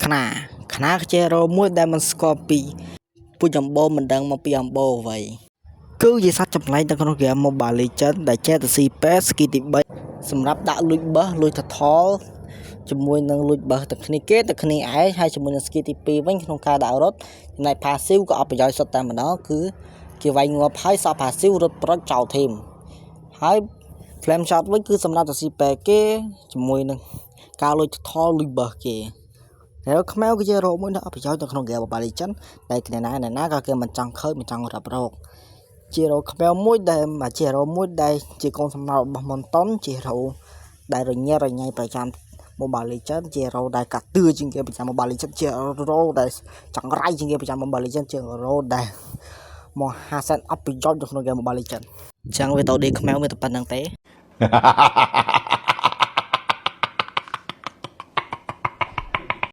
ខ្នាខ្នាគឺជា hero មួយដែលមិនស្គាល់ពីពូជអម្បូរមិនដឹងមកពីអម្បូរអ្វីគឺជាសត្វចម្លែកនៅក្នុង game Mobile Legends ដែលចេះតែស៊ីពេ skill ទី3សម្រាប់ដាក់លួចបឺសលួចថថលជាមួយនឹងលួចបឺសតែគ្នាគេតែគ្នាឯងហើយជាមួយនឹង skill ទី2វិញក្នុងការដាក់រត់ចំណែក passive ក៏អត់ប្រយោជន៍សុទ្ធតែម្ដងគឺគេវាយងាប់ហើយសក់ passive រត់ប្រុចចោល team ហើយ flame shot វិញគឺសម្រាប់តែស៊ីពេគេជាមួយនឹងការលួចថលលួចបឺសគេហើយខ្មៅគឺជា hero មួយនៅអត់ប្រយោជន៍នៅក្នុង game Mobile Legends តែគ្នាណាអ្នកណាក៏គេមិនចង់ឃើញមិនចង់រាប់រកជា hero ខ្មៅមួយដែលជា hero មួយដែលជាកូនសំណល់របស់ Moonton ជា hero ដែលរញ៉េរញ៉ៃប្រចាំ Mobile Legends ជា hero ដែលកាត់ទឿជាងគេប្រចាំ Mobile Legends ជា hero ដែលចង្រៃជាងគេប្រចាំ Mobile Legends ជា hero ដែលមហាសែនអត់ប្រយោជន៍នៅក្នុង game Mobile Legends អញ្ចឹងវីដេអូនេះខ្មៅមានតែប៉ុណ្្នឹងទេ។